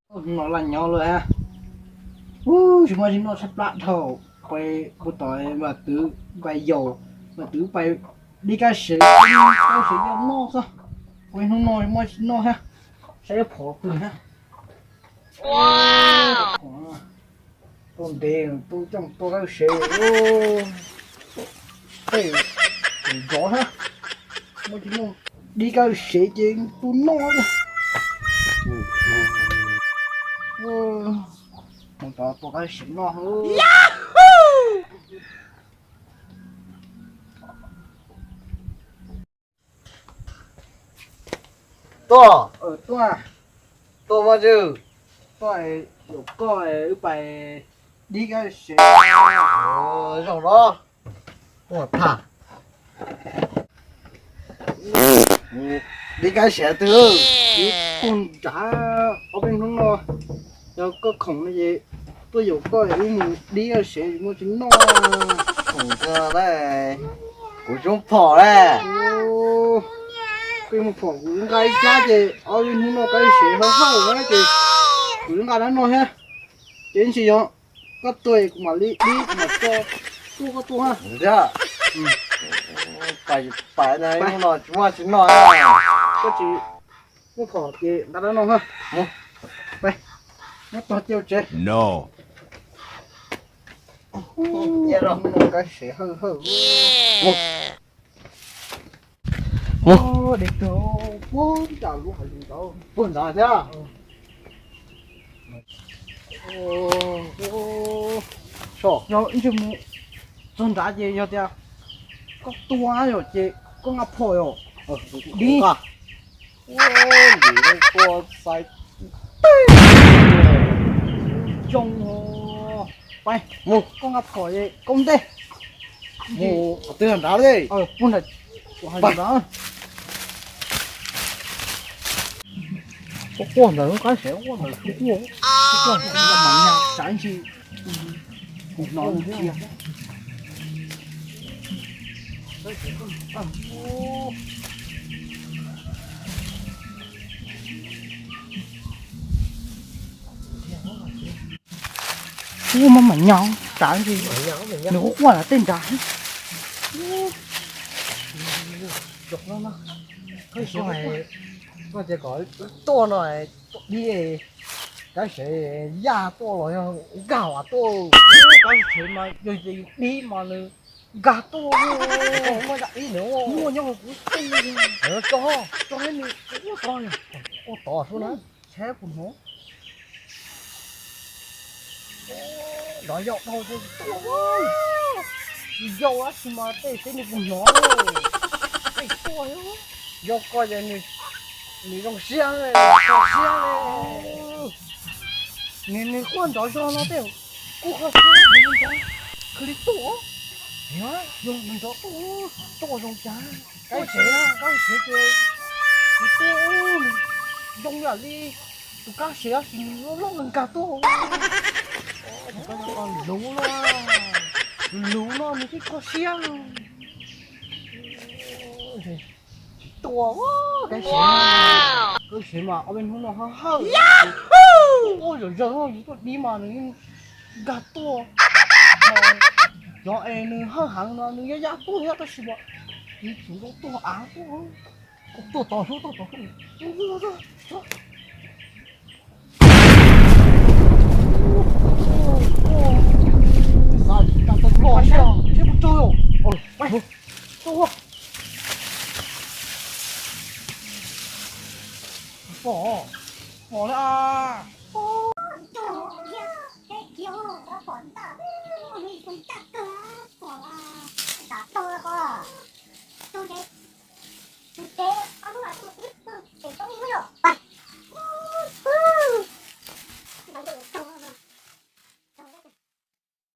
Hnub no laj nyob lawm hab. Ub, tsis muaj tsis noj tshaj plab dhau. Pais puag tom Vam Twv pais yaum, Vam Twv pais dib kab sev, kab sev coj noj xwb. Ua ib hnub no tsis muaj tsis noj hab. Saib yuav phom twg hab. Tuaj ntev, tuaj coj tua kab sev, tej nrov hab. Muaj tsis noj, dib kab sev ces tua noj. Mus tod tua kab sev noj. Tuaj, tuaj, tuaj mas, tuaj yaum koj wb pais dib kab sev. Zaum no, tuaj tham. Dib kab sev twg? Dib puag nrad, ob peb hnub no, yog koj khoom no ces tuaj yaum koj wb mus dib kab sev, tsis muaj tsis noj. Khoom kawg, kuv tsis muaj phom lawm. Koj muaj phom kuv nqa ib tsab ces ob peb hnub no kab sev hawb hawb na ces kuv nqa dab no thiab. Ces ntsis yog koj tuaj kuv mam li dib, kuv mam tso tuaj koj tuaj. Thiab, pais, pais no tsis muaj tsis noj. Koj tsis muaj phom ces nqa dab no, mus, pais, muab tog cia tsev. Kab sev hawb hawb. Mus, de tuag puag nram lub hav zoov ntawd, puag nrad thiab. Yog ib ntsis mus txog nrad ces yog tias koj tua yom ces koj nqa phom yom. Dib, ua, tua xais teg, zoo. Pais, mus, koj nqa phom es koj ntej. Mus qhov twg nrad li? Puag nrad, hav zoov nrad. Quaj quaj ntawd, kab sev quaj ntawd, quaj, quaj ntawd mas nyaj tsav ntsis. Kuv hnov cia. Ub, maj mam nyo tsav ntsis, nws quaj quaj lawm tej nrad. Koj tias kom tuaj no, tuaj dib, kab sev yaj tuaj los yog nkag vas tuaj. Kab sev mas yog ces dib mas nws nkag tuaj. Muaj nyob kuv tso, tso nws quaj tod, quaj tod sub na, saib puas hnov. Nrov yau dhau, yau dab tsi mas tej teb nws puas hnov. Tej tuaj, yog koj ces nws zoo siab, kho siab li. Nws, nws quaj nrov zog no tej kuj kho siab, nws nrov khwv li tuaj. Yog nws nrov tuaj, tuaj zoo cas. Kab sev, kab sev ces nws tuaj zoo yam li tus kab sev tab sis nws loj loj nkag tuaj. Luv luv no nws thiaj kho siab. Tsis tua kab sev, kab sev mas ob peb hnub no hawj hawj, ua zom zaws no yus tuaj dib mas nws yeej nkag tuaj. Cov es nws hawj heev no nws yaj yaj tuaj thiab tab sis mas nws tseem zoo tuaj av tuaj. Tuaj tod sub, tuaj tod sub. Xav li cas tau loj siab, siab pub tsawg os. Pais, tuaj. Pom, pom na.